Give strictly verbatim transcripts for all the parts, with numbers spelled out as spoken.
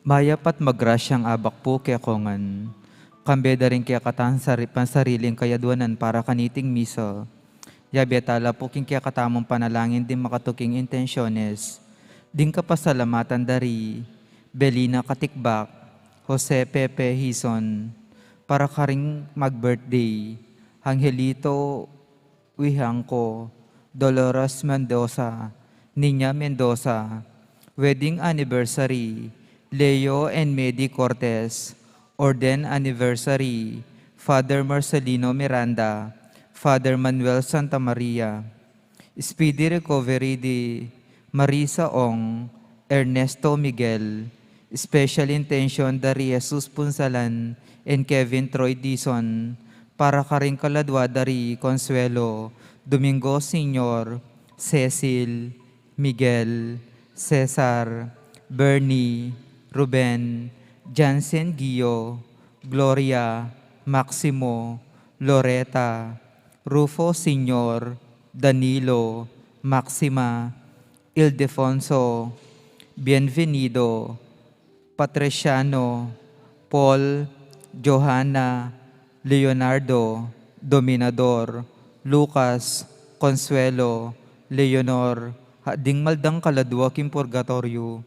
Mayap at magrasyang abak pu kekongan, kambe da ring kekatang sari-, pansariling kayadwanan para kaniting misa. Yabe tala pu king kekatamung panalangin ding makatuking intensyones, ding kapasalamatan da ri Belina Katikbak, Jose Pepe Hizon, para karing mag-birthday, Angelito Wihangco, Dolores Mendoza, Nina Mendoza, wedding anniversary, Leo and Medi Cortez, ordain anniversary, Father Marcelino Miranda, Father Manuel Santa Maria, speedy recovery di Marisa Ong, Ernesto Miguel, special intention da ri Jesus Punsalan and Kevin Troy Dizon, para karing kaladwa da ri Consuelo, Domingo Senior, Cecil, Miguel, Cesar, Bernie, Ruben, Jansen Guio, Gloria, Maximo, Loreta, Rufo Senior, Danilo, Maxima, Ildefonso, Bienvenido, Patriciano, Paul, Johanna, Leonardo, Dominador, Lucas, Consuelo, Leonor, at ding maldang kaladwa king purgatoryo.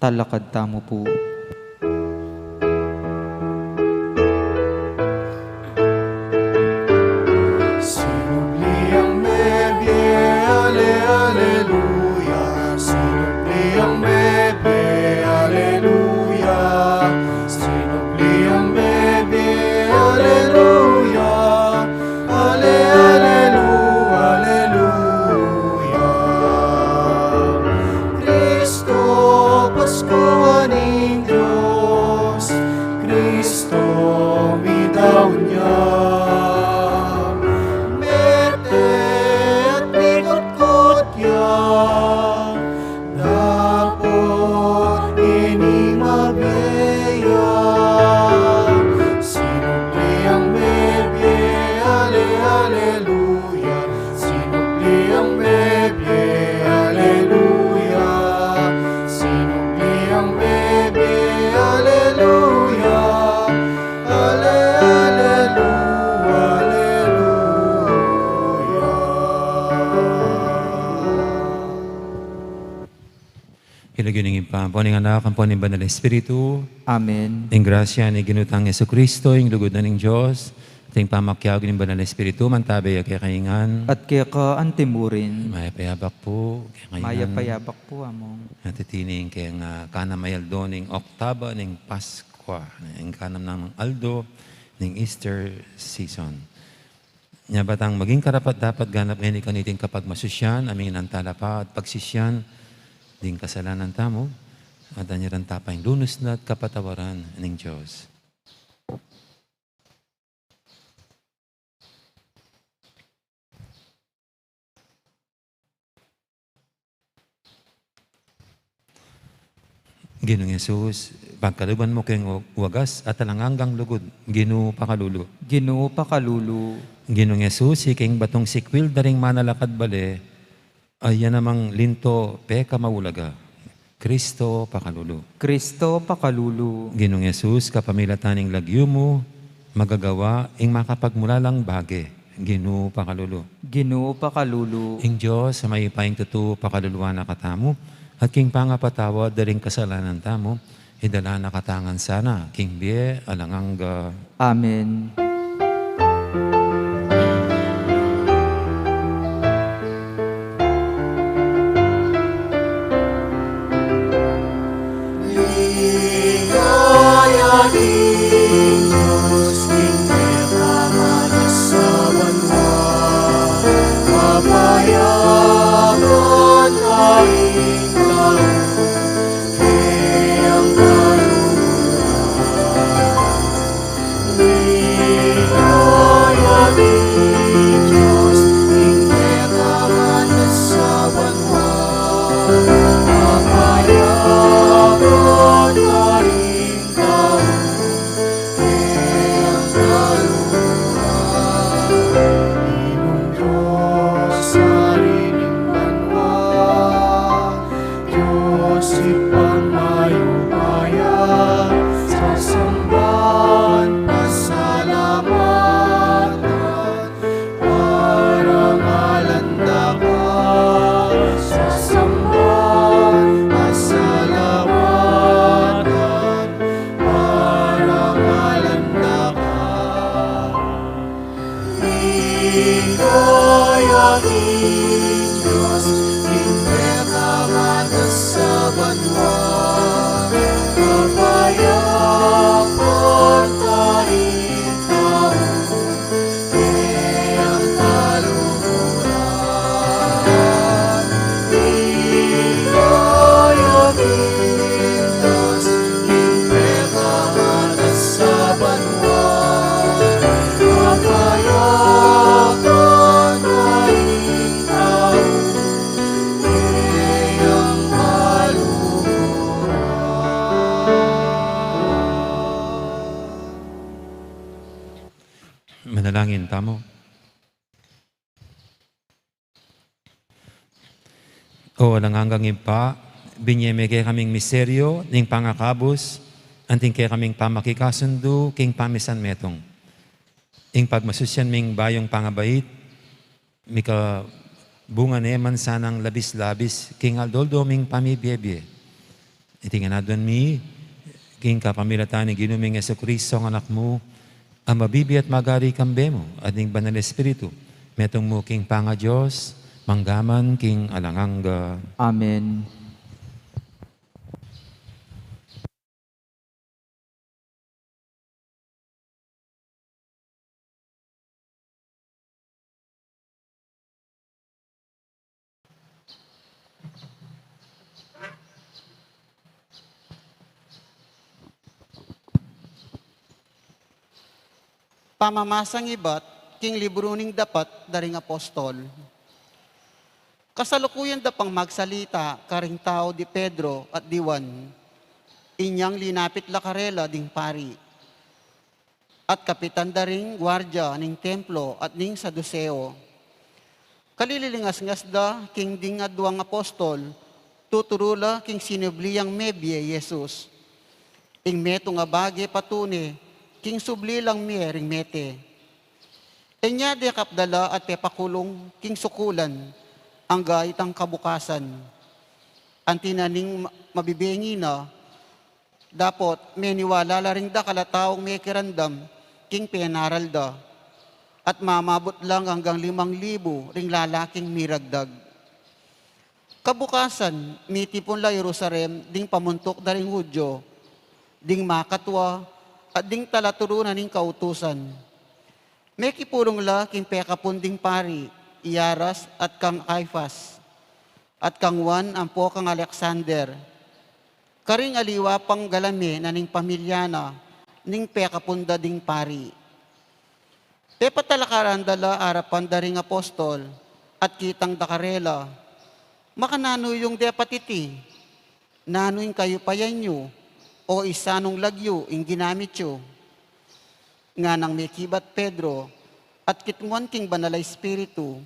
Talakad tamu pu. Sinubli yang mebie, ale, aleluya. Sinubli yang mebie, aleluya. Sinubli yang mebie, aleluya. Ale, alelu, aleluya. Kristo, Paskua ning Dios, Kristo, midaun ya. Mete at mikutkut ya. Dapot ngeni mabie ya. Sinubli yang mebie, ale, aleluya. Sinubli yang mebie, aleluya. Sinubli yang mebie, aleluya. Ale, alelu, aleluya. King lagyu ning Ibpa, ampo ning Anak, ampo ning Banal a Espiritu. Amen. Ing grasya ning Ginu tang Jesucristo, ing lugud na ning Dios, at ing pamakiabe ning Banal a Espiritu, mantabe ya kekayu ngan. At keka antimurin. Mayap a abak pu kekayu ngan. Mayap a abak pu, Among. At iti ing keng, ah, kanam a aldo ning Oktaba ning Paskua, ing kanam nang aldo ning Easter season. Nya ba tang maging karapat-dapat ganap ngeni kaniting kapagmasusian, aming inan tala pa at pagsisian ding kasalanan tamu, at anyaran ta pa ing lunus na at kapatawaran ning Dios. Ginung Jesus, pagkaluban mu keng wagas at alang anggang lugud. Ginu, pakalulu. Ginu, pakalulu. Ginung Jesus, ikeng batung sikwil da ring manalakad bale, a ya namang linto pekamaulaga. Kristo, pakalulu. Kristo, pakalulu. Ginung Jesus, kapamilatan ning lagyu mu, magagawa ing makapagmulalang bage. Ginu, pakalulu. Ginu, pakalulu. Ing Dios a mayupayang tutu pakaluluan na katamu, at king pangapatawad da ring kasalanan tamu, idala na katamu ngan sana king bie alang angga. Amen. Ligaya king Dios king pekamatas a banua, papayagan na ing tau keng kaluguran. Ligaya ning Dios king pekamatas a banua, papayagan na ing tau keng kaluguran. Ginung Dios, Ari ning banua, Dios Ibpang mayupaya, sasamban, pasalamatan, parangalan da ka, sasamban, pasalamatan, parangalan da ka. Ligaya ning Dios king pekamatas a banua, papayagan na ing tau keng kaluguran. Ligaya ning Dios king pekamatas a banua, papayagan na ing tau keng kaluguran. Manalangin tamu. O alang anggang Ibpa, binye me kekaming misteryu ning pangakabus, anting kekaming pamakikasundu king pamisan metung. Ing pagmasusyan ming bayung pangabait, mikabunga ne man sanang labis-labis king aldo-aldo ming pamibiebie. Iti ngan aduan mi, king kapamilatan ning Ginu ming Jesucristo, ing Anak mu, a mabibie at magari kambe mu at ning Banal Espiritu, metung mu king pangaDios, mangga man king alang angga. Amen. Pamamasang ibat king libru ning Dapat da ring Apostol. Kasalukuyan da pang magsalita karing tau di Pedro at di Juan, inyang linapit la karela ding pari at kapitan da ring guardia ning templo at ning Saduseo. Kalililingasngas da king ding aduang apostol, tuturu la king sinubli yang mebie Jesus. Ing metung a bage patune king subli lang mie ring mete. Inya dekap da la at pepakulung king sukulan angga itang kabukasan. Anti na ning ma-, mabibengi na, dapot meniwala la ring dakal a taung mekiramdam king penaral da, at mamabut lang anggang limang libu ring lalaking miragdag. Kabukasan, mitipun la Jerusalem ding pamuntuk da ring Judio, ding makatua, at ding talaturu na ning kautusan. Mekipulung la king pekapun ding pari, i Anas at kang Caifas, at kang Juan ampo kang Alexander, karing aliwa pang galame na ning pamilya na ning pekapun da ding pari. Pepatalakaran da la arapan da ring apostol, at kitang da karela, "Makananu yung depat iti?" Nanu ing kayupayan yu, o isa nung lagyu ing ginamit yu? Nganang mekibat Pedro, at kitmuan king Banal a Espiritu,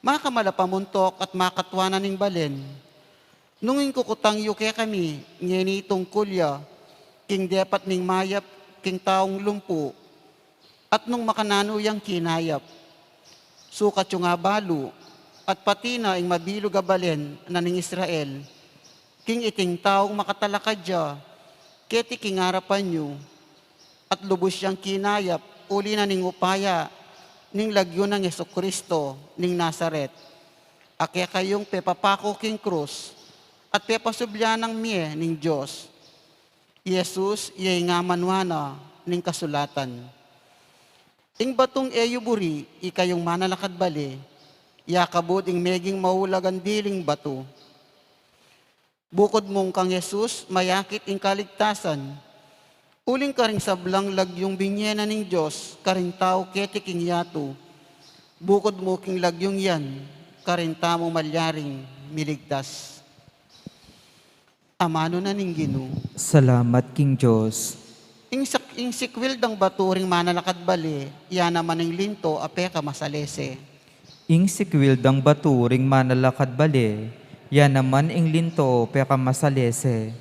makamal a pamuntuk at makatua na ning balen. Nung ing kukutang yu kekami ngeni tungkul ya, king depat ning mayap king taung lumpu, at nung makananu yang kinayap. Sukat yu nga balu, at pati na ing mabilug a balen na ning Israel, king iting taung makatalakad ya keti king arapan yu, at lubus yang kinayap uli na ning upaya ning lagyu nang Jesucristo ning Nazaret, a kekayung pepapaku king krus, at pepasubli nang mie ning Dios. I Jesus ya ing amanua na ning kasulatan. Ing batung e yu buri, ikayung manalakad bale, ya kabud ing meging maulagang diling batu. Bukud mu kang Jesus mayakit ing kaligtasan, uling karing sablang lagyung binie na ning Dios karing tau keti king yatu. Bukud mu king lagyung yan, karin tamu malyaring miligtas. Amanu na ning Ginu. Salamat king Dios. Ing sak-, ing sikwil dang batu ring manalakad bale, ya naman ing linto a pekamasalese. Ing sikwil dang batu ring manalakad bale, ya naman ing linto pekamasalese.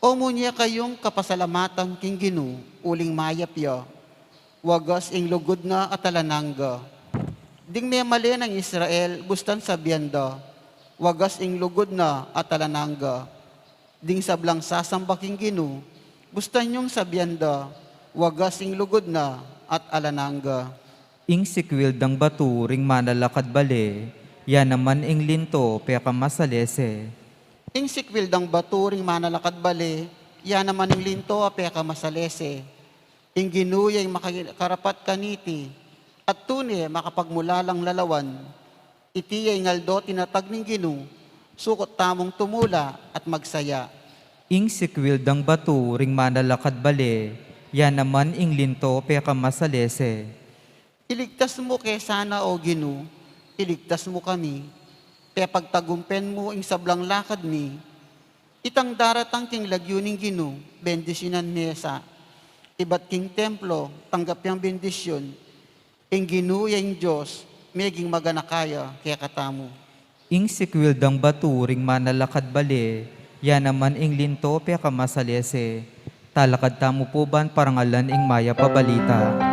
O munie kayung kapasalamatan king Ginu, uling mayap ya. Wagas ing lugud na at alang angga. Ding memalen ning Israel, bustan sabian da, wagas ing lugud na at alang angga. Ding sablang sasamba king Ginu, bustan yung sabian da, wagas ing lugud na at alang angga. Ing sikwil dang batu ring manalakad bale, ya naman ing linto pekamasalese. Ing sikwil dang batu ring manalakad bale, ya naman ing linto a pekamasalese. Ing Ginu ya ing makarapat kaniti, at tune makapagmulalang lalawan. Iti ya ing aldo tinatag ning Ginu, sukut tamung tumula at magsaya. Ing sikwil dang batu ring manalakad bale, ya naman ing linto pekamasalese. Iligtas mu ke sana, O Ginu, iligtas mu kami. Pepagtagumpen mu ing sablang lakad mi. Itang daratang king lagyu ning Ginu, bendisyunan me sa. Ibat king templo, tanggap yang bendisyun. Ing Ginu ya ing Dios, meging maganaka ya kekatamu. Ing sikwil dang batu ring manalakad bale, ya naman ing linto pekamasalese. Talakad tamu pu ban parangalan ing mayap a balita.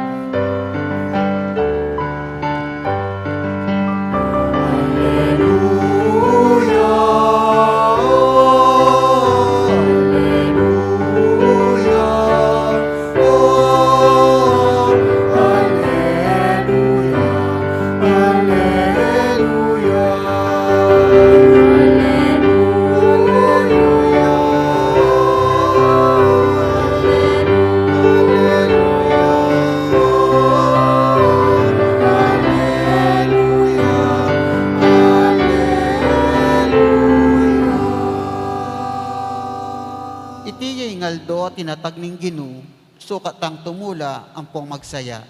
Iti ya ing aldo a tinatag ning Ginu, sukat tang tumula ampong magsaya.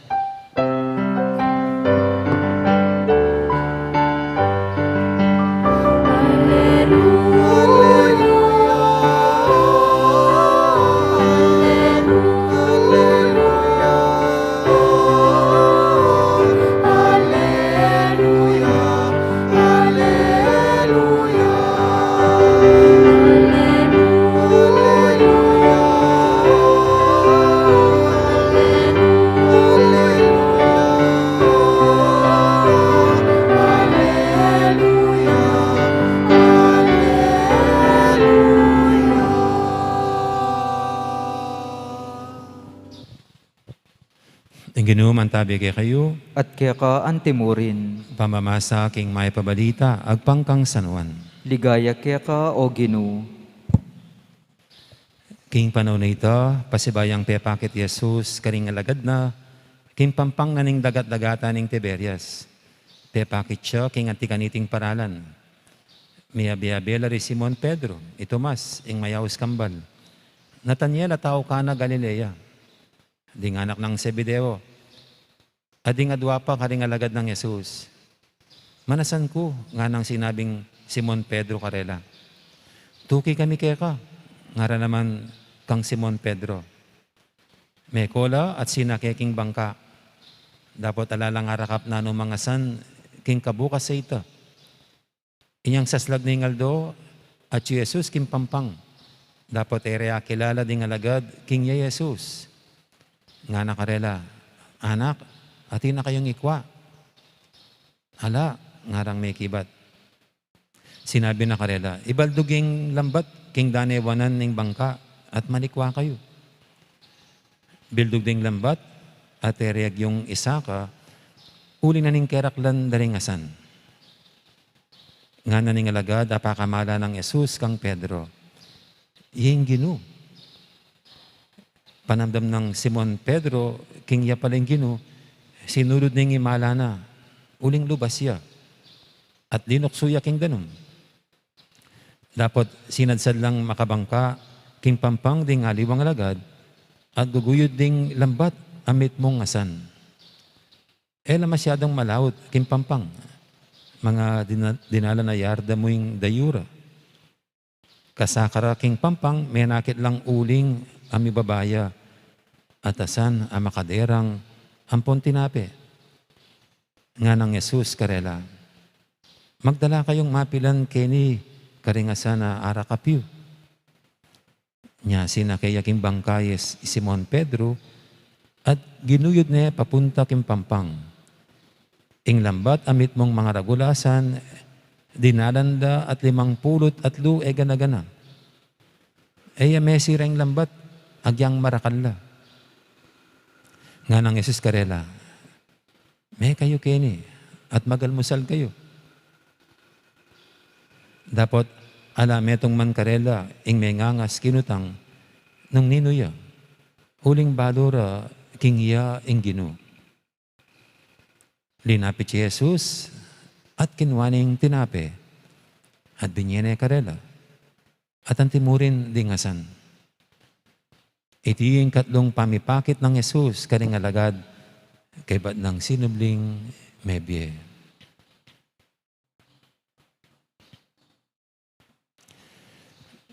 Ing Ginu mantabi kekayu. At keka antimurin. Pamamasa king mayap a balita agpang kang San Juan. Ligaya keka, O Ginu. King panaun a ita, pasibayu yang pepakit i Jesus karing alagad na king pampang na ning dagat-dagatan ning Tiberias. Pepakit ya king anti kaniting paralan. Miyabe-yabe la ri Simon Pedro, i Tomas, ing mayaus kambal, Nataniel a tau Cana Galilea, ding anak nang Zebedeo, at ding adua pa karing alagad nang Jesus. Manasan ku, nganang sinabing Simon Pedro karela. "Tuki kami keka," ngara naman kang Simon Pedro. Meko la at sinake king bangka. Dapot ala lang arakap nanu mang asan king kabukas a ita. Inyang saslag ning aldo, atyu i Jesus king pampang. Dapot e ra akilala ding alagad king iya i Jesus. Ngana karela, "Anak, atin na kayung ikwa?" "Ala," ngarang mekibat. Sinabi na karela, "Ibaldug ing lambat king danewanan ning bangka at manikwa kayu." Bildug ding lambat at e ra agyung isaka, uli na ning keraklan da ring asan. Ngana ning alagad a pakamala nang Jesus kang Pedro, "Iya ing Ginu." Panamdam nang Simon Pedro king iya pala ing Ginu, sinulud ne ing imala na, uling lubas ya at linuksu ya king danum. Dapot sinadsad lang makabangka king pampang ding aliwang alagad at guguyud ding lambat a mitmung asan. E la masyadung malaut king pampang, mga dina-, dinalan a yarda mu ing dayura. Kasaka ra king pampang, menakit lang uling a mibaba ya, at asan a makaderang ampon tinape. Nganang Jesus karela, "Magdala kayung mapilan keni karing asan a arakap yu." Nya sinake ya king bangka i Simon Pedro, at ginuyud ne papunta king pampang. Ing lambat a mitmung mangaragul a asan, dinalan da at limang pulu't atlu e gana-gana. E ya mesira ing lambat, agyang marakal la. Nganang Jesus karela, "Mekayu keni at magalmusal kayu." Dapot ala metung man karela ing mengangas kinutang nung ninu ya, uling balu ra king iya ing Ginu. Linapit ya i Jesus at kinua ne ing tinape at binye ne karela, at anti mu rin ding asan. Iti ing katlung pamipakit nang Jesus karing alagad kaybat nang sinubling mebie.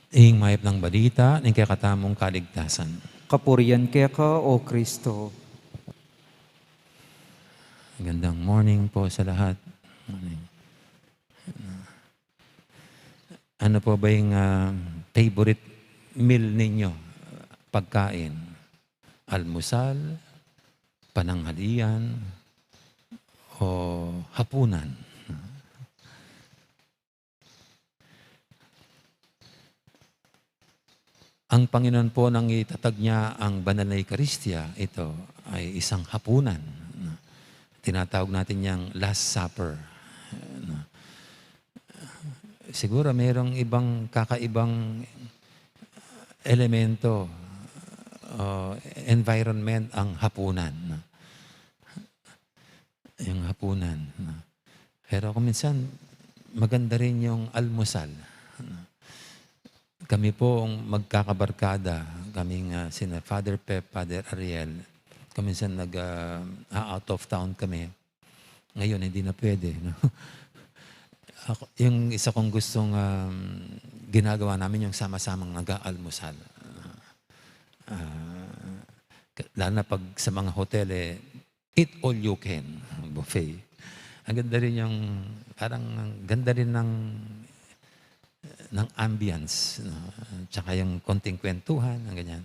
Ing mayap nang balita ning kekatamung kaligtasan. Kapurian keka, O Kristo. Magandang morning po sa lahat. Morning. Ano po ba yung, ah, favorite meal ninyo? Pagkain? Almusal, pananghalian, o hapunan? Ang Panginoon po, nang itatag niya ang banal na Eukaristia, ito ay isang hapunan. Tinatawag natin yang Last Supper. Siguro mayroong ibang kakaibang elemento, o environment ang hapunan. Yung hapunan. Pero kung minsan, maganda rin yung almusal. Kami pong magkakabarkada, kaming, ah, sina Father Pep, Father Ariel, kung minsan nag, ah, ah, out of town kami. Ngayon, hindi na pwede, no? Ako, yung isa kong gustong, um, ginagawa namin, yung sama-samang nag-aalmusal. Ah, ka-, lalo na pag sa mga hotel, eh, eat all you can, buffet. Ang ganda rin yung, parang ang ganda rin ng, ng ambience, no? Tsaka yung konting kwentuhan, ang ganyan.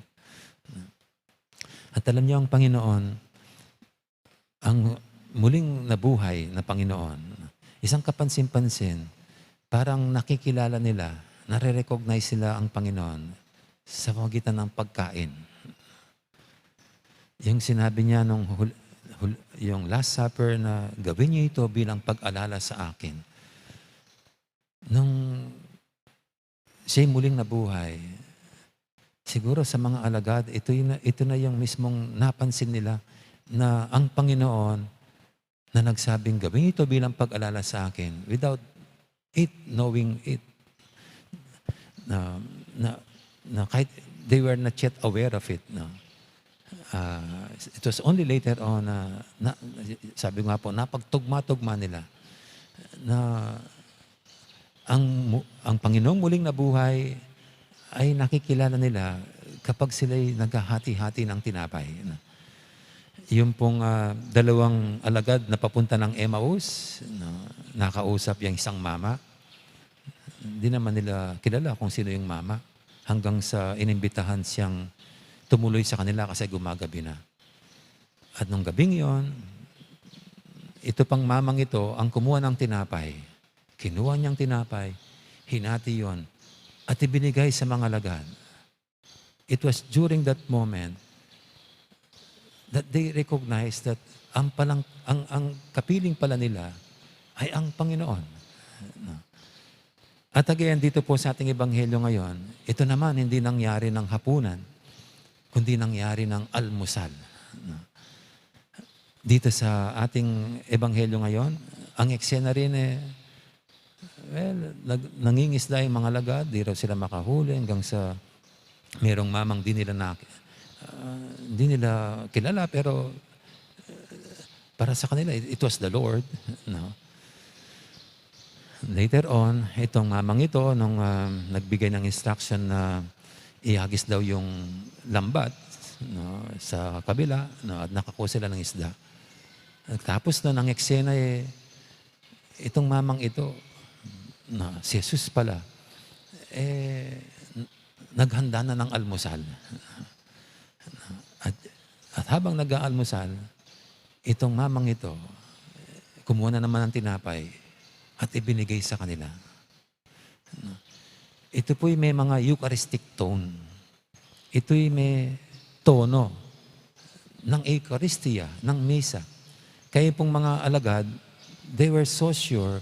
At alam niyo, ang Panginoon, ang muling nabuhay na Panginoon, isang kapansin-pansin, parang nakikilala nila, nare-recognize nila ang Panginoon sa pamagitan ng pagkain. Yung sinabi niya nung hul-, hul-, yung Last Supper na, "Gawin niyo ito bilang pag-alala sa akin." Nung siya'y muling nabuhay, siguro sa mga alagad, ito yun na, ito na yung mismong napansin nila na ang Panginoon na nagsabing, "Gawin ito bilang pag-alala sa akin," without it, knowing it. Na, na, na kahit they were not yet aware of it, no? Ah, it was only later on na, na, sabi nga po, napagtugma-tugma nila na Ang mu-, ang Panginoong muling nabuhay ay nakikilala nila kapag sila'y naghahati-hati ng tinapay, no? Yung pong, ah, dalawang alagad na papunta ng Emmaus, no, nakausap yung isang mama. Hindi naman nila kilala kung sino yung mama. Hanggang sa inimbitahan siyang tumuloy sa kanila kasi gumagabi na. At nung gabing yon, ito pang mamang ito ang kumuha ng tinapay. Kinuha niyang tinapay, hinati yon, at ibinigay sa mga alagad. It was during that moment that they recognized that ang palang-, ang, ang kapiling pala nila ay ang Panginoon. No? At again, dito po sa ating ebanghelyo ngayon, ito naman hindi nangyari ng hapunan, kundi nangyari ng almusal. No? Dito sa ating ebanghelyo ngayon, ang eksena rin, eh, well, nag-, nangingisda yung mga alagad, di raw sila makahuli hanggang sa merong mamang di nila na-, ah, di nila kilala, pero, eh, para sa kanila, it, it was the Lord, no? Later on, itong mamang ito, nung, ah, nagbigay ng instruction na ihagis daw yung lambat, no, sa kabila, no, at nakakuha sila ng isda. Tapos na ng eksena, eh, itong mamang ito, na si Jesus pala, eh, n-, naghanda na ng almusal. At, at habang nag-aalmusal, itong mamang ito, kumuha na naman ng tinapay at ibinigay sa kanila. Ito po'y may mga Eucharistic tone. Ito'y may tono ng Eucharistia, ng Misa. Kaya pong mga alagad, they were so sure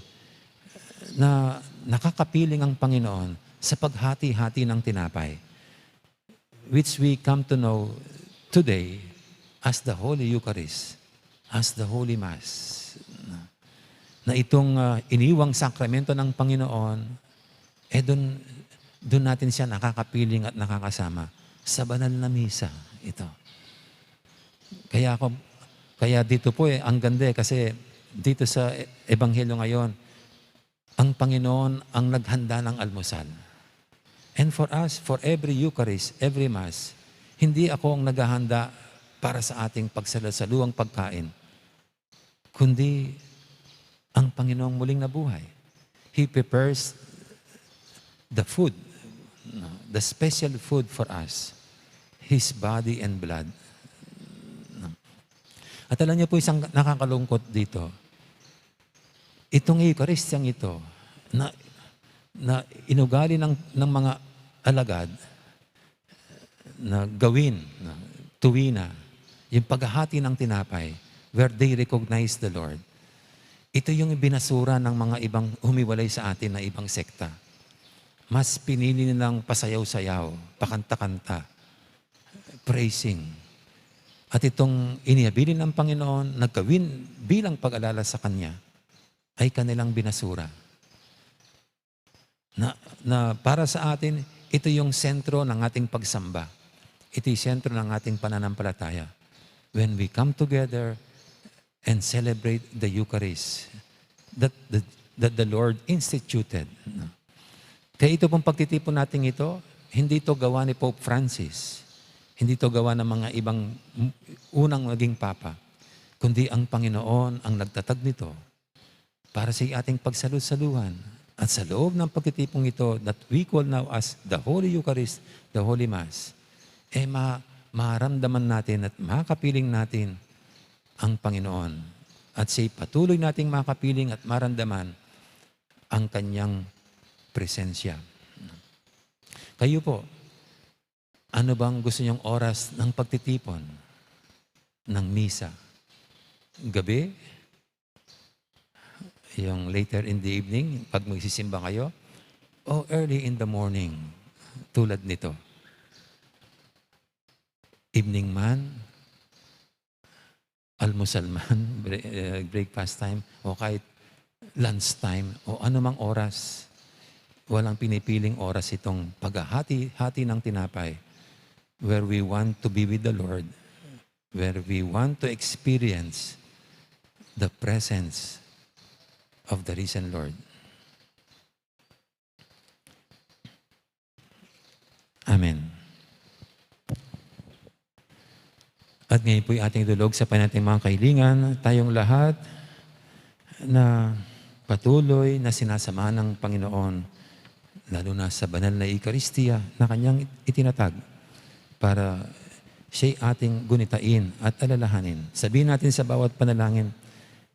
na nakakapiling ang Panginoon sa paghati-hati ng tinapay, which we come to know today as the Holy Eucharist, as the Holy Mass. Na itong, ah, iniwang sakramento ng Panginoon, eh, dun, dun natin siya nakakapiling at nakakasama sa banal na misa. Ito. Kaya ako, kaya dito po, eh, ang ganda, eh, kasi dito sa e-, Ebanghelyo ngayon, ang Panginoon ang naghanda ng almusal. And for us, for every Eucharist, every Mass, hindi ako ang naghahanda para sa ating pagsalusaluang pagkain, kundi ang Panginoong muling nabuhay. He prepares the food, no, the special food for us, His body and blood. At alam niyo po, isang nakakalungkot dito, itong Eukaristiyang ito, na, na inugali ng, ng mga alagad, na gawin, na tuwi na, yung paghahati ng tinapay, where they recognize the Lord. Ito yung binasura ng mga ibang humiwalay sa atin na ibang sekta. Mas pinili nilang pasayaw-sayaw, pakanta-kanta, praising. At itong inihabilin ng Panginoon na gawin bilang pag-alala sa Kanya ay kanilang binasura. Na, na para sa atin, ito yung sentro ng ating pagsamba. Ito yung sentro ng ating pananampalataya. When we come together and celebrate the Eucharist that the, that the Lord instituted, no? Kaya ito pong pagtitipon natin ito, hindi ito gawa ni Pope Francis, hindi ito gawa ng mga ibang unang naging papa, kundi ang Panginoon ang nagtatag nito para sa ating pagsalu-saluhan. At sa loob ng pagtitipong ito that we call now as the Holy Eucharist, the Holy Mass, eh ma-, maramdaman natin at makapiling natin ang Panginoon. At siya'y patuloy nating makapiling at maramdaman ang kanyang presensya. Kayo po, ano bang gusto niyong oras ng pagtitipon ng misa? Gabi? Yung later in the evening, pag magsisimba kayo? O early in the morning, tulad nito? Evening man, almusal man, bre-, eh, breakfast time, o kahit lunch time, o anumang oras. Walang pinipiling oras itong paghahati-hati ng tinapay, where we want to be with the Lord, where we want to experience the presence of the risen Lord. Amen. At ngayon po'y ating idulog sa panalangin mga kahilingan, tayong lahat na patuloy na sinasamahan ng Panginoon, lalo na sa banal na Eukaristia na kanyang itinatag para siya'y ating gunitain at alalahanin. Sabihin natin sa bawat panalangin,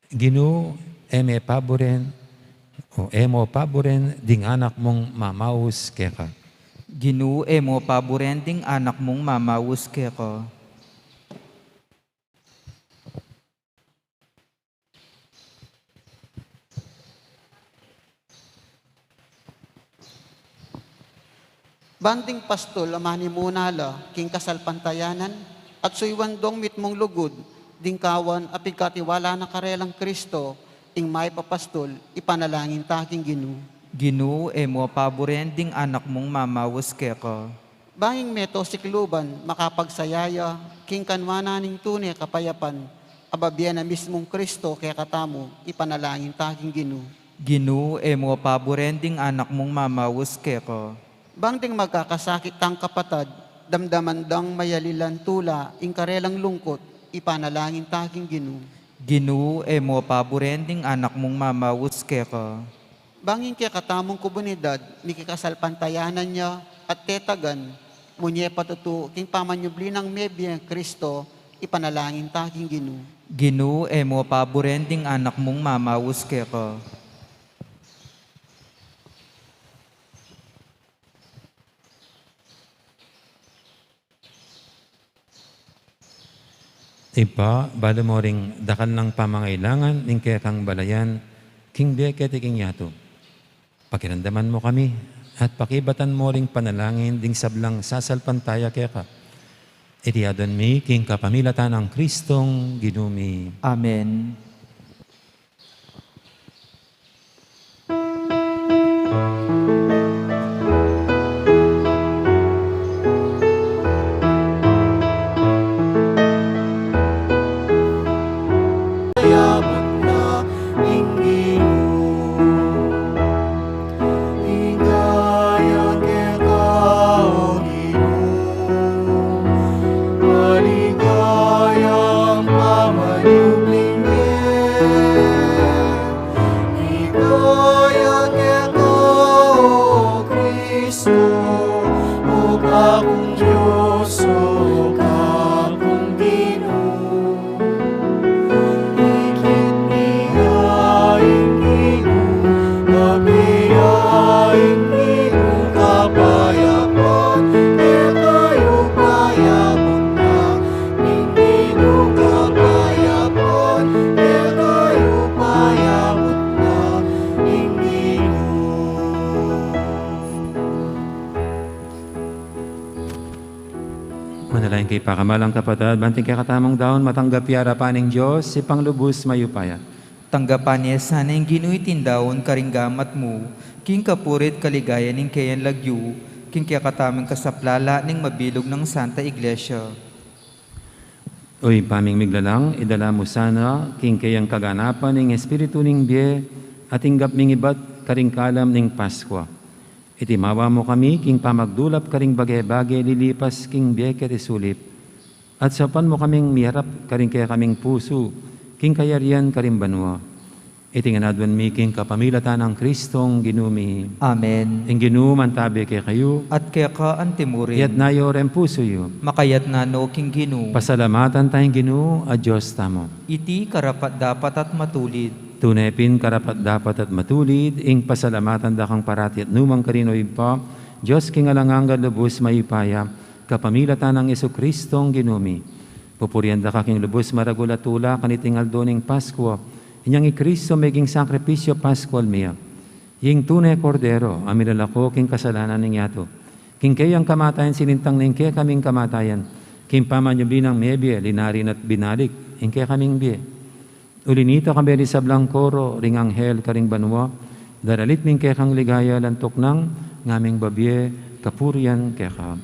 Ginu, e me paburen, o e mo paburen ding anak mung mamaus keka. Ginu, e mo paburen ding anak mung mamaus keka. Bang ding pastul a manimuna la king kasalpantayanan at suyuan dong mitmung lugud ding kawan a pigkatiwala na karelang Kristo ing mayap a pastul, ipanalangin ta king Ginu. Ginu, e mo paburen ding anak mung mamaus keka. Bang ing meto sikluban makapagsaya ya king kanwanan ning tune kapayapan a babie na mismung Kristo kekatamu, ipanalangin ta king Ginu. Ginu, e mo paburen ding anak mung mamaus keka. Bang ding magkakasakit tang kapatad, damdaman dang mayalilan tula ing karelang lungkut, ipanalangin ta king Ginu. Ginu, e mo paburen ding anak mung mamaus keka. Bang ing kekatamung komunidad, mikikasalpantayanan ya at tetagan, munye patutu king pamanyubli nang mebie Kristo, ipanalangin ta king Ginu. Ginu, e mo paburen ding anak mung mamaus keka. Ibpa, balu mo ring dakal nang pamangailangan ning kekang balayan king bie keti king yatu. Pakiramdaman mo kami at pakibatan mo ring panalangin ding sablang sasalpantaya keka. Iti adwan mi king kapamilatan nang Kristong Ginu mi. Amen. Ligaya keka, O Ginu, maligayang pamanyubling mie. Ligaya keka, O Kristo, O kakung Dios, O kakung Ginu. Ikit mi ya ing Ginu, kapya ya ing Ginu, kapayapan kekayu, payabun na ning Ginu, kapayapan kekayu, payabun na ning Ginu. Manalangin kayu, pakamalan kung kapatad, ban ing kekatamung daun matanggap ya arapan ning Dios, Ibpang lubus mayupaya. Tanggapan na sana ning Ginu iting daun karing gamat mu, king kapurian at kaligayan ning keyang lagyu, king kekatamung kasaplalan ning mabilug nang Santa Iglesia. O Ibpa ming miglalang, idala mu sana king keyang kaganapan ing espiritu ning bie at tinggap ming ibat karing kalam ning Paskua. Iti mawa mu kami king pamagdulap karing bage-bage lilipas king bie keti sulip. At saupan mu kaming miarap karing kekaming pusu king kayarian karing banua. Iti ngan adwan mi king kapamilatan nang Kristong Ginu mi. Amen. Ing Ginu mantabe kekayu. At keka antimurin. Iyatna yu reng pusu yu. Makayatna no king Ginu. Pasalamatan taya ing Ginu a Dios tamu. Iti karapat-dapat at matulid. Tune pin karapat-dapat at matulid ing pasalamatan da kang parati at nukarin man, O Ibpa, Dios king alang angga, lubus mayupaya, kapamilatan nang Jesucristong Ginu mi. Pupurian da ka king lubus maragul a tula kaniting aldo ning Paskua, inyang i Kristo meging sakripisyu Paskual mi ya. Ing tune Kordero a milalako king kasalanan ning yatu. King keyang kamatayan sinintang ne ing kekaming kamatayan, king pamanyubli nang mebie linari na at binalik ing kekaming bie. Uli nita, kambe ring sablang koro ring anghel karing banua, daralit mi ing kekang ligaya, lantuk nang ngaming babie kapurian keka.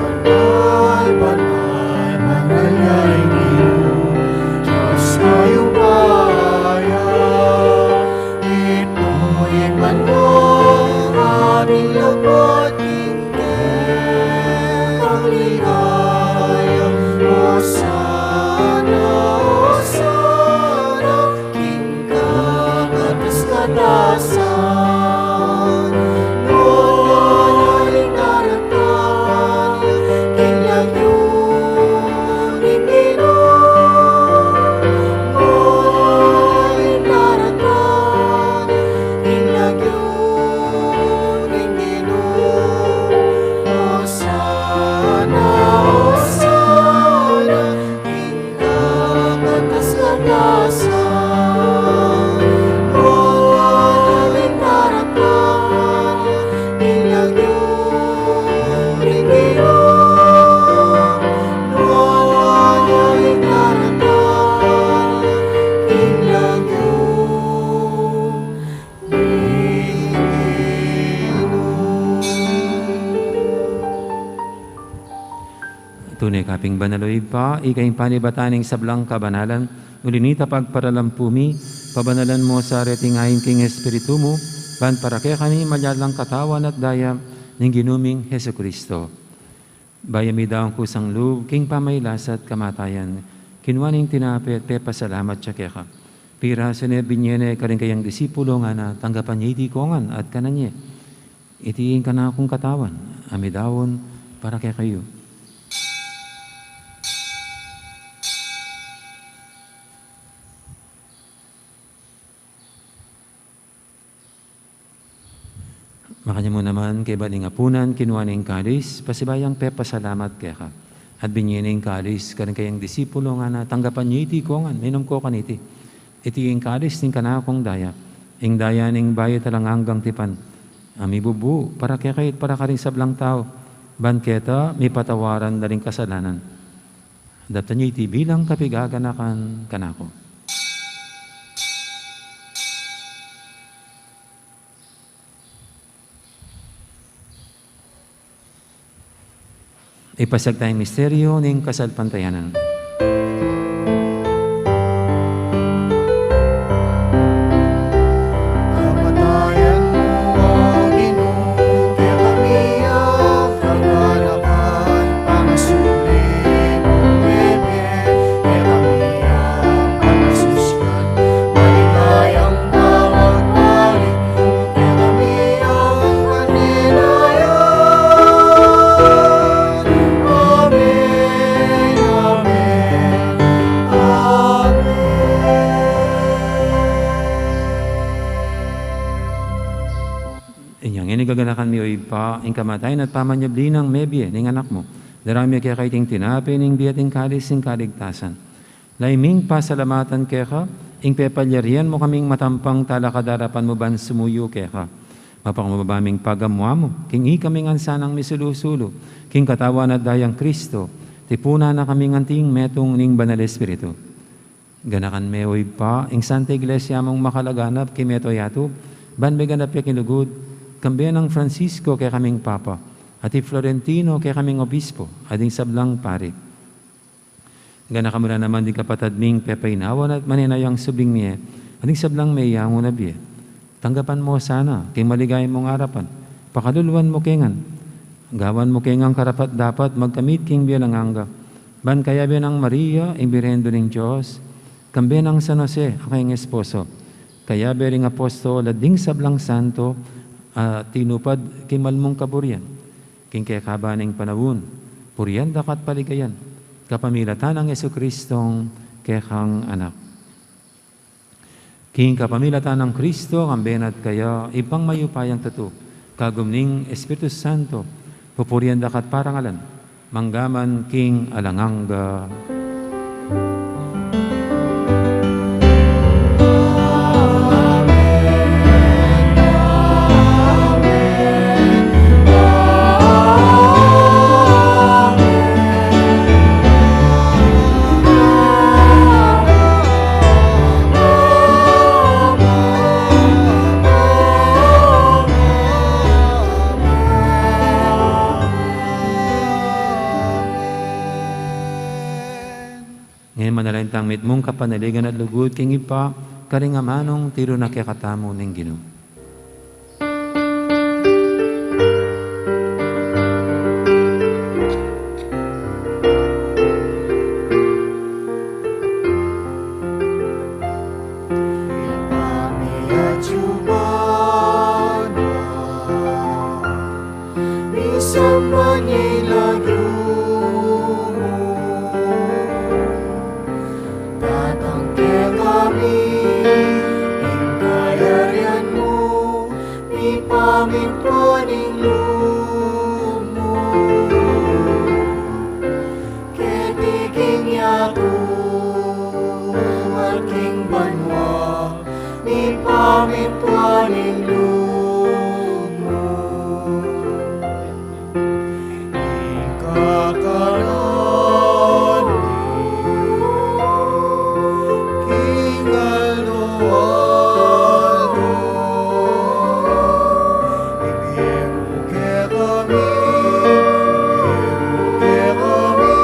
Banal, banal, banal ya ing Ginu, Dios mayupaya. Ing banal, o Ibpa, ika ing panibatan ning sablang kabanalan, uli na nita pagparalampu mi, pabanalan mu sa reting ain king Espiritu mu, ban para kekami malyalang katawan at daya ning Ginu ming Jesucristo. Bayu mi daun kusang lub king pamagkasakit at kamatayan, kinua ne ing tinape at pepasalamat ya keka. Pirasu ne, binie ne karing kayang disipulo, ngana, tanggapan ye iti kongan at kanan ye. Iti ing kanakung katawan, a midaun para kekayu. Makanyan mu naman, kaybat ning apunan, kinua ne ing kalis, pasibayu yang pepasalamat keka. At binie ne ing kalis karing kayang disipulo, ngana, tanggapan ye iti kongan, minum kayu kaniti. Iti ing kalis ning kanakung daya, ing daya ning bayu at alang anggang tipan, a mibubu para kekayu at para karing sablang tau, ban keta mipatawaran la ring kasalanan. Daptan ye iti bilang kapaganakan kanaku. Ipasiag taya ing misteryu ning kasalpantayanan. Kamatayan mu, O Ginu, kekami a kaganakan, pangasubli mung mebie, kekami a pangasusyan, maligayang pamagbalik. Inya ngeni, gaganakan mi, O Ibpa, ing kamatayan at pamanyubli nang mebie ning Anak mu. Daraun mi keka iting tinape ning bie at ing kalis ning kaligtasan. Lalu ming pasalamatan keka ing pepalyarian mu kaming matampang talakad king arapan mu ban sumuyu keka. Mapakumbaba ming pagamuan mu king ikami ngan sanang misulu-sulu king katawan at dayang Kristo, tipunan na kaming anting metung ning Banal Espiritu. Ganakan me, O Ibpa, ing Santa Iglesia mung makalaganap king mabilug a yatu, ban meganap ya king lugud, kambe nang Francisco kekaming Papa, at i Florentino kekaming Obispo, at ding sablang pari. Ganakan mu la naman ding kapatad ming pepainawan at manenayang subling mie, at ding sablang meyangu na bie. Tanggapan mu la sana king maligaya mung arapan, pakaluluan mu ke ngan, gawan mu ke ngan karapat-dapat magkamit king bie alang angga, ban kayabe nang Maria, ing Birhen Indu ning Dios, kambe nang San Jose, a kayang esposo, kayabe ring apostol at ding sablang santo a tinupad king mal mung kaburian, king kekaban ning panaun, purian da ka at paligayan, kapamilatan nang Jesucristong kekang Anak. King kapamilatan nang Kristo, kambe na at kaya, Ibpang mayupayang tutu, kagum ning Espiritu Santo, pupurian da ka at parangalan, mangga man king alang angga. Ngeni manalangin tang mitmung kapanaligan at lugud king Ibpa, karing amanung tiru na kekatamu ning Ginu. Ibpa mi, atiu ka na, misamban ya ing lagyu mu, datang kekami ing kayarian mu, mipamitua ning lub mu keti king yatu at king banua, mipamitua ning lub mu. Ika kanan king aldo-aldo, ibie mu kekami, ibie mu kekami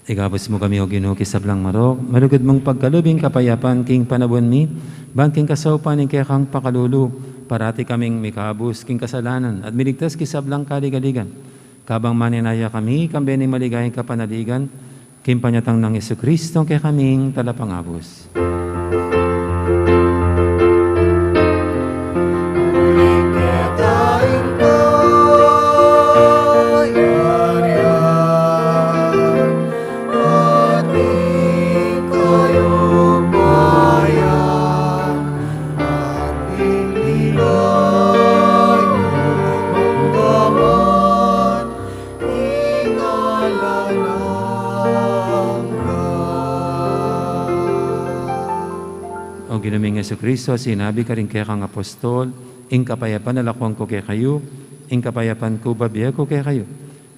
Ikabus mu kami, O Ginu, king sablang marok, malugud mung pagkalub ing kapayapan king panaun mi, ban king kasaupan ning kekang pakalulu, parati kaming mikabus king kasalanan, at miligtas king sablang kaligaligan. Kabang manenaya kami, kambe ning maligayang kapanaligan, king panyatang nang Jesucristo, kekaming talapangabus. O Ginu ming Jesucristo, sinabi karing kekang apostol, ing kapayapan lakuan ku kekayu, ing kapayapan ku bibie ku kekayu.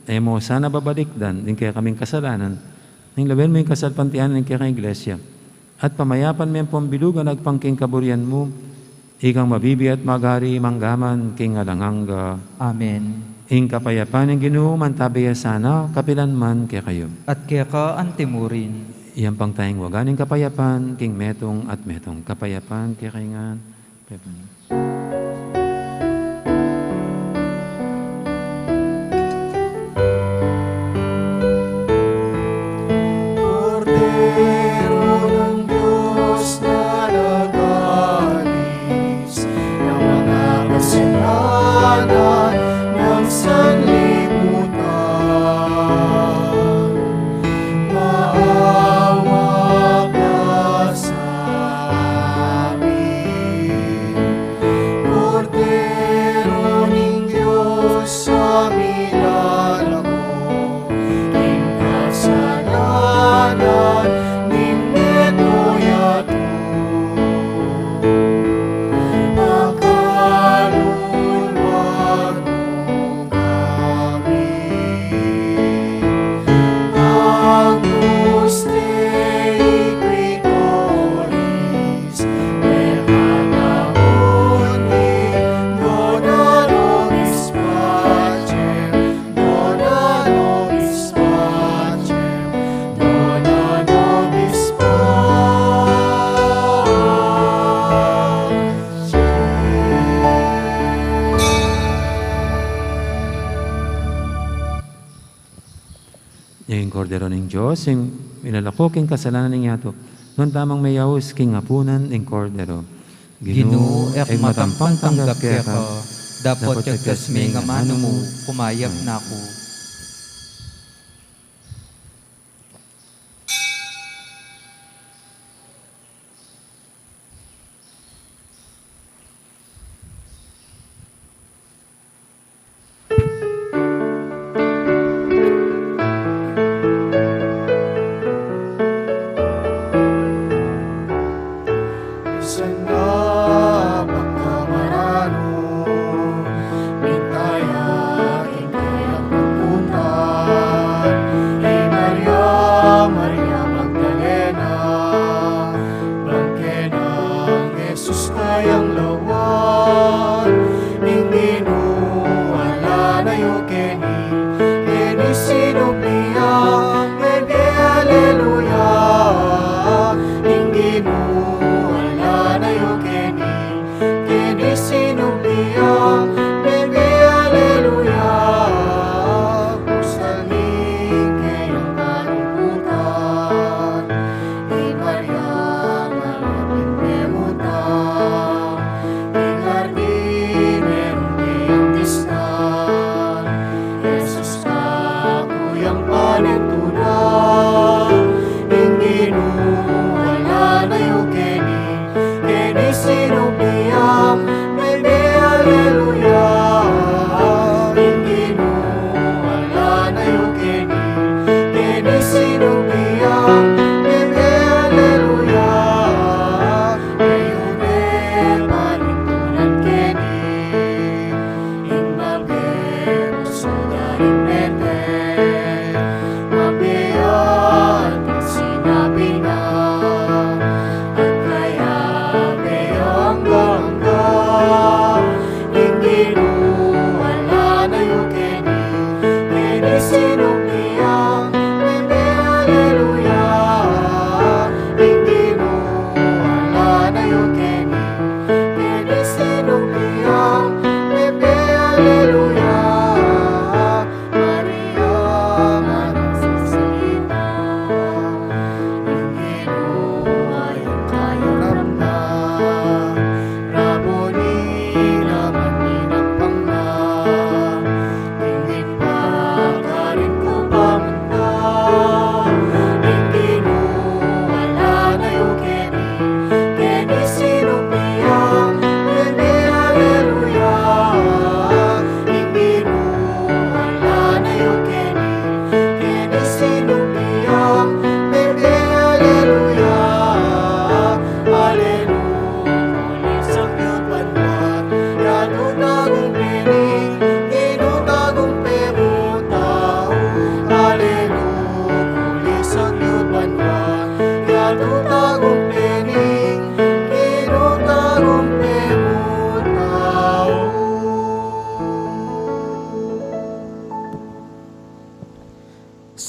E mu sana babalikdan ding kekaming kasalanan, nune lawen mu ing kasalpantayanan ning kekang Iglesia, at pamayapan me ampong bilugan agpang king kaburian mu, ikang mabibie at magari mangga man king alang angga. Amen. Ing kapayapan ning Ginu mantabe ya sana kapilan man kekayu. At keka antimurin. Iyampang tayang wagan ing kapayapan king metung at metung. Kapayapan kekayu ngan. Kapayapan. Kordero ng Diyos na nag-alis ng mga kasalanan ng sanlibutan, maawa ka sa amin. Kordero ning Dios, a milalako king kasalanan ning meto yatu, pakaluluan mu kami. Agnus Dei, qui tollis peccata mundi, dona nobis pacem, dona nobis pacem, dona nobis pacem. Ing Kordero ning Dios, ing milalako king kasalanan ning yatu. Nuan tamung meyaus king apunan ning Kordero. Ginu, e ku matampang tanggap keka, dapot kyagkas me ing amanu mu, kumayap na ku. Sana pagkamaranu, mintaya king keyang pagpuntan, i Maria, Maria Magdalena, bang keni nang Jesus kayang lawan, ing Ginu ala na yu keni, keni sinubli ya, mebie aleluya, ing Ginu ala na yu keni, keni sinubli ya, mebie aleluya, pusal ning keyang kalungkutan, i Maria, Maria king pemutan, king hardin meron keyang disnan, Jesus kaku yang panentunan, ing Ginu ala na yu keni, keni sinubli ya, mebie aleluya, ing Ginu ala na yu keni, keni sinubli ya, mebie aleluya, keni yu me panentunan keni, ing mabie pusu da ring mete, mabie ya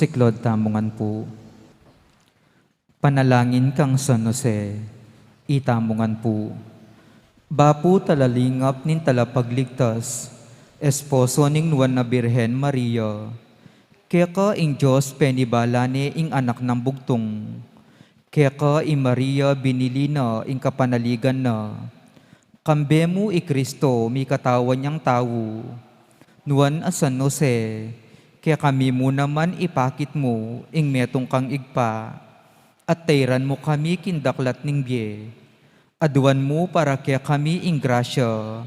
Siklaud tamu ngan pu. Panalangin kang San Jose, itamu ngan pu. Bapu talalingap ning Talapagligtas, esposo ning Nuan a Birhen Maria, keka ing Dios penibala ne ing Anak nang Bugtung. Keka i Maria binili na ing kapanaligan na. Kambe mu i Kristo mikatawan yang tau. Nuan a San Jose, kekami mu naman ipakit mu ing metung kang Ibpa, at tairan mu kami king daklat ning bie. Aduan mu para kekami ing grasya,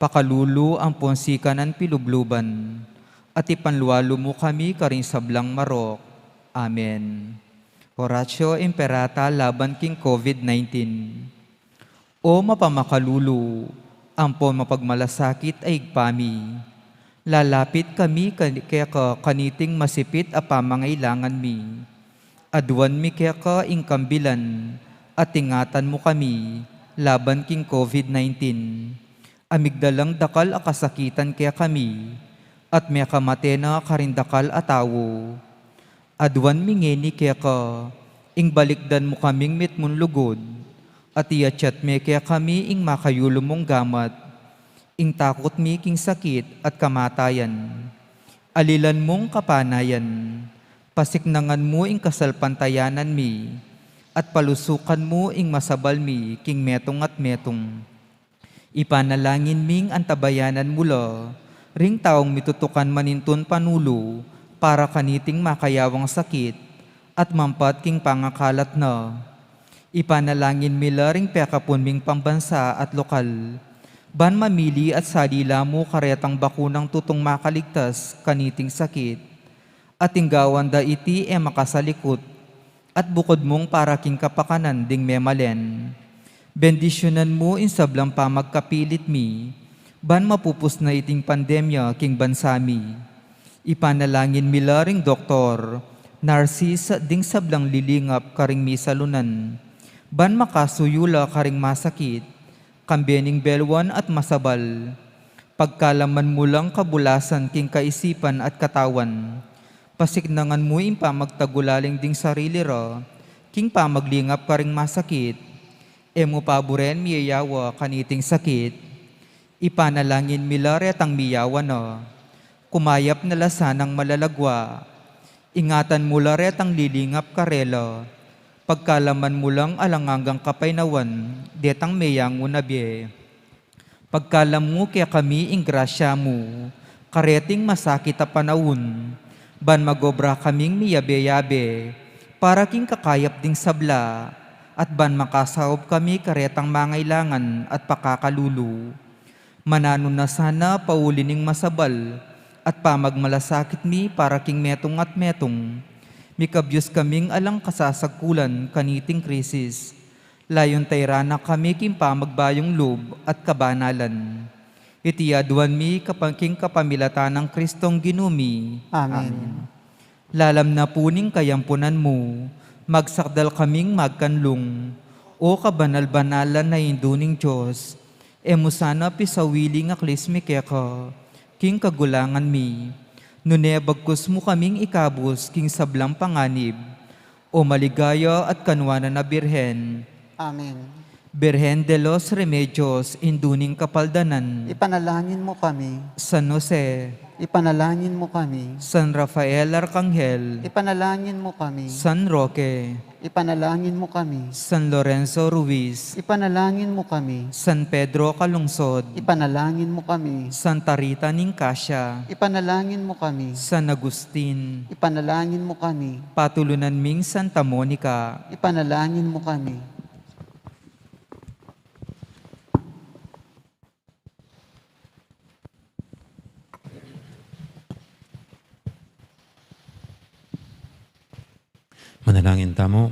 pakalulu ampon sikanan pilubluban, at ipanlualu mu kami karing sablang marok. Amen. Oratio Imperata laban king covid nineteen. O mapamakalulu ampon mapagmalasakit a Ibpa mi, lalapit kami ka-, keka kaniting masipit a pamangailangan mi. Aduan mi keka ing kambilan at ingatan mu kami laban king covid nineteen. A migdalang dakal a kasakitan kekami, at mekamate na karing dakal a tau. Aduan mi ngeni keka, ing balikdan mu kaming mitmung lugud, at iatyat me kekami ing makayulu mung gamat, ing takut mi king sakit at kamatayan. Alilan mung kapanayan, pasiknangan mu ing kasalpantayanan mi, at palusukan mu ing masabal mi king metung at metung. Ipanalangin ming antabayanan mu la ring taung mitutukan manintun panulu para kaniting makayawang sakit at mampat king pangakalat na. Ipanalangin mi la ring pekapun ming pambansa at lokal, ban mamili at salila mu karetang bakunang tutung makaligtas kaniting sakit. At ing gawan da iti e makasalikut, at bukud mung para king kapakanan ding memalen. Bendisyunan mu ing sablang pamagkapilit mi, ban mapupus na iting pandemya king bansa mi. Ipanalangin mi la ring doktor, narsis, ding sablang lilingap karing misalunan, ban makasuyu la karing masakit, kambe ning belwan at masabal. Pagkalaman mu lang kabulasan king kaisipan at katawan. Pasiknangan mu ing pamagtagulaling ding sarili ra king pamaglingap karing masakit. E mu paburen miyayawa kaniting sakit. Ipanalangin mi la retang miyawa na. Kumayap na la sanang malalagwa. Ingatan mu la retang lilingap karela. Pagkalaman mu lang alang anggang kapaynawan detang meyangu na bie. Pagkalam mu kekami ing grasya mu kareting masakit a panaun, ban magobra kaming miyabe-yabe para king kakayap ding sabla, at ban makasaup kami karetang mangailangan at pakakalulu. Mananu na sana pauli ning masabal at pamagmalasakit mi para king metung at metung. Mikabyus kaming alang kasasagkulan kaniting krisis. Layun tairan na kami king pamagbayung lub at kabanalan. Iti aduan mi kapa-, king kapamilatan nang Kristong Ginu mi. Amen. Amen. Lalam na pu ning kayampunan mu, magsakdal kaming magkanlung. O kabanal-banalan a Indu ning Dios, e mu sana pisawili ing aklis mi keka king kagulangan mi, nune bagkus mu kaming ikabus king sablang panganib. O maligaya at kanuanan a Birhen. Amen. Birhen de los Remedios, Indu ning Kapaldanan. Ipanalangin mu kami. San Jose. Ipanalangin mu kami. San Rafael Arkanghel. Ipanalangin mu kami. San Roque. Ipanalangin mu kami. San Lorenzo Ruiz. Ipanalangin mu kami. San Pedro Calungsod. Ipanalangin mu kami. Santa Rita ning Cascia. Ipanalangin mu kami. San Agustin. Ipanalangin mu kami. Patulunan ming Santa Monica. Ipanalangin mu kami. Manalangin tamu.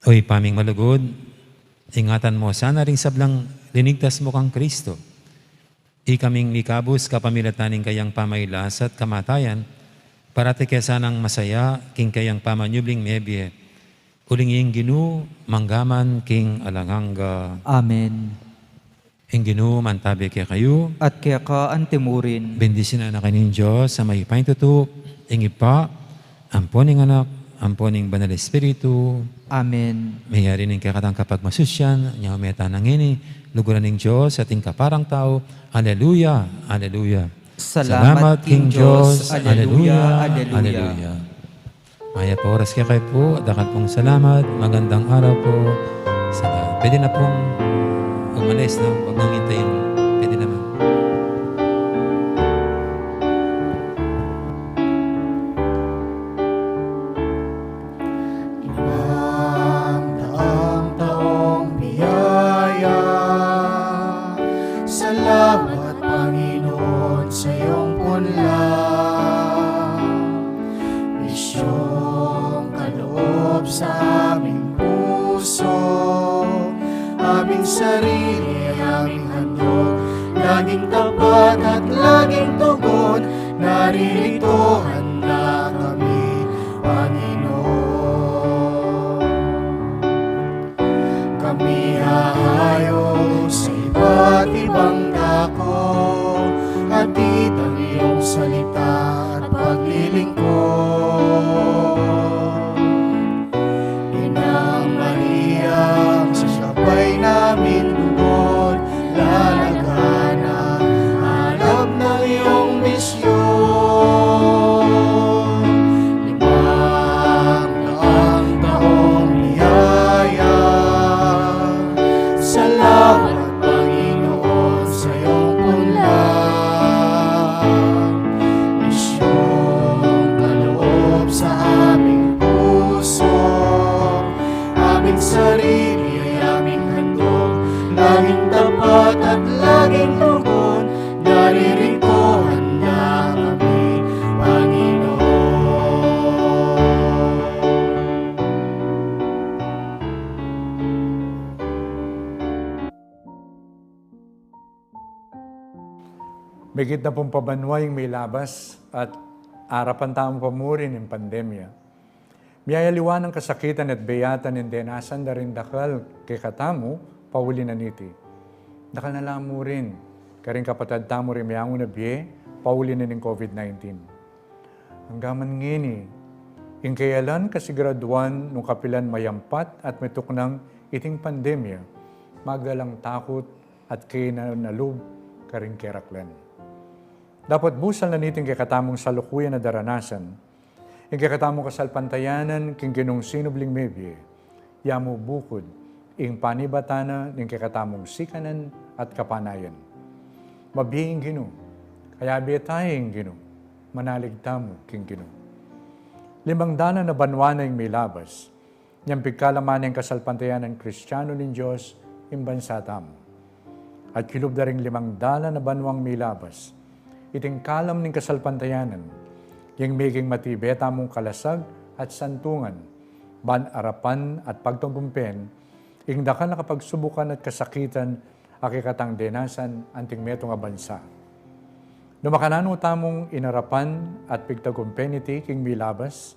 O Ibpa ming malugud, ingatan mu sana ring sablang linigtas mu kang Kristo. Ikaming mikabus kapamilatan ning kayang pamailas at kamatayan, parati ke sanang masaya king kayang pamanyubling mebie. Uling ing Ginu, mangga man king alang angga. Amen. Ing Ginu mantabi kekayu. At keka antimurin. Bendisyunan na kayu ning Dios a mayupaya king tutu, ing Ibpa, ampo ning Anak, ampo ning Banal Espiritu. Amen. Meyari ning kekatang kapagmasusyan, nya ume tana ngeni, luguran ning Dios at ing kaparang tau. Aleluya, aleluya. Salamat king Dios. Aleluya, aleluya. Mayap a oras kekayu pu, dakal pung salamat, magandang araw pu. Salamat. Pwede na pung umalis, no? Huwag nang hintayin. Pwede naman. Limang daang taong biyaya, salamat, Panginoon, sa iyong punla. Misyong kaloob sa aming puso, aming sarili, aming handog, laging tapat at laging tugon, naririto handa kami, Panginoon. Kami hahayo sa iba't ibang dako, hatid ang iyong salita at paglilingkod. Inang Maria, sa gabay namin lugod, lalagana, alab ng iyong misyon. Limang daang taong biyaya, salamat, Panginoon, sa iyong punla. Misyong kaloob sa aming puso, aming sarili ay aming handog, laging tapat at laging tugon, naririto handa kami, Panginoon. Migit na pung pabanua ing milabas at arapan tamu pa murin ing pandemya. Miyayaliwa nang kasakitan at biyatan ing denasan da ring dakal kekatamu pauli na niti. Dakal na la murin karing kapatad tamu ring meangu na bie pauli na ning COVID nineteen. Angga man ngeni, ing kayalan kasiguraduan nung kapilan mayampat at mituknang iting pandemya, magdalang takut at kayanan a lub karing keraklan. Dapot busal na niting kekatamung salukuyan a daranasan, ing kekatamung kasalpantayanan king Ginung sinubling mebie, ya mu bukud ing panibatan na ning kekatamung sikanan at kapanayan. Mabie ing Ginu, kayabe taya ing Ginu, manalig tamu king Ginu. Limang dalan a banua na ing milabas, nyang pigkalaman ning kasalpantayanan Kristianu ning Dios ing bansa tamu. At kilub da ring limang dalan a banuang milabas, iting kalam ning kasalpantayanan, yang meging matibe tamung kalasag at santungan, ban arapan at pagtagumpen ing dakal a kapagsubukan at kasakitan a kekatang denasan anting metung a bansa. Nung makananu tamung inarapan at pigtagumpen iti king milabas,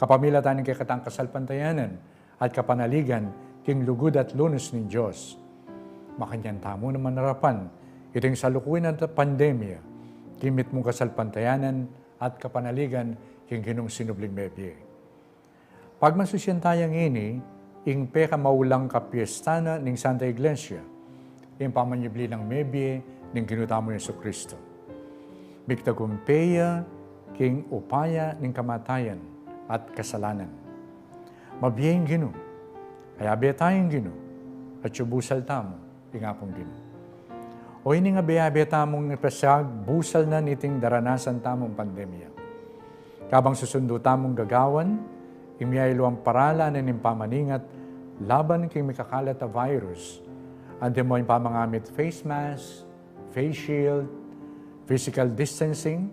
kapamilatan ning kekatang kasalpantayanan at kapanaligan king lugud at lunus ning Dios, makanyan tamu naman arapan iting salukuyan a pandemya king mitmung kasalpantayanan at kapanaligan king Ginung sinubling mebie. Pagmasusyan taya ngeni ing pekamaulang kapiesta na ning Santa Iglesia, ing pamanyubli nang mebie ning Ginu tamung Jesucristo. Migtagumpe ya king upaya ning kamatayan at kasalanan. Mabie ing Ginu, kayabe taya ing Ginu, at yu busal tamu ing Apung Ginu. O ini ing abe-abe tamung ipasiag busal na niting daranasan tamung pandemya. Kabang susundu tamung gagawan ing miyayaliwang paralan ning pamaningat laban king mikakalat a virus, antimo ing pamangamit face mask, face shield, physical distancing,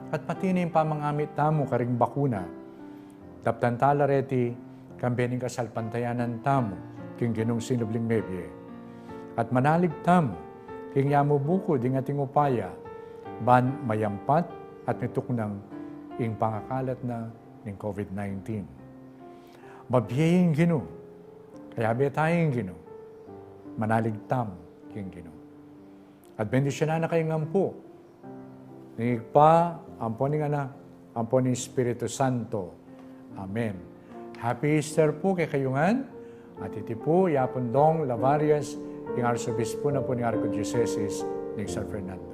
at pati na ing pamangamit tamu karing bakuna. Daptan tala reti kambe ning kasalpantayanan tamu king Ginung sinubling mebie. At manalig tamu king ya mu bukud ing ating upaya ban mayampat at mituknang ing pangakalat na ning COVID nineteen. Mabie ing Ginu, kayabe taya ing Ginu, manalig tamu king Ginu. At bendisyunan na kayu ngan pu ning Ibpa, ampo ning Anak, ampo ning Espiritu Santo. Amen. Happy Easter pu kekayu ngan. At iti pu i Apung Dong Lavarias, ing Arsobispo na pu ning Archdiocese ning San Fernando.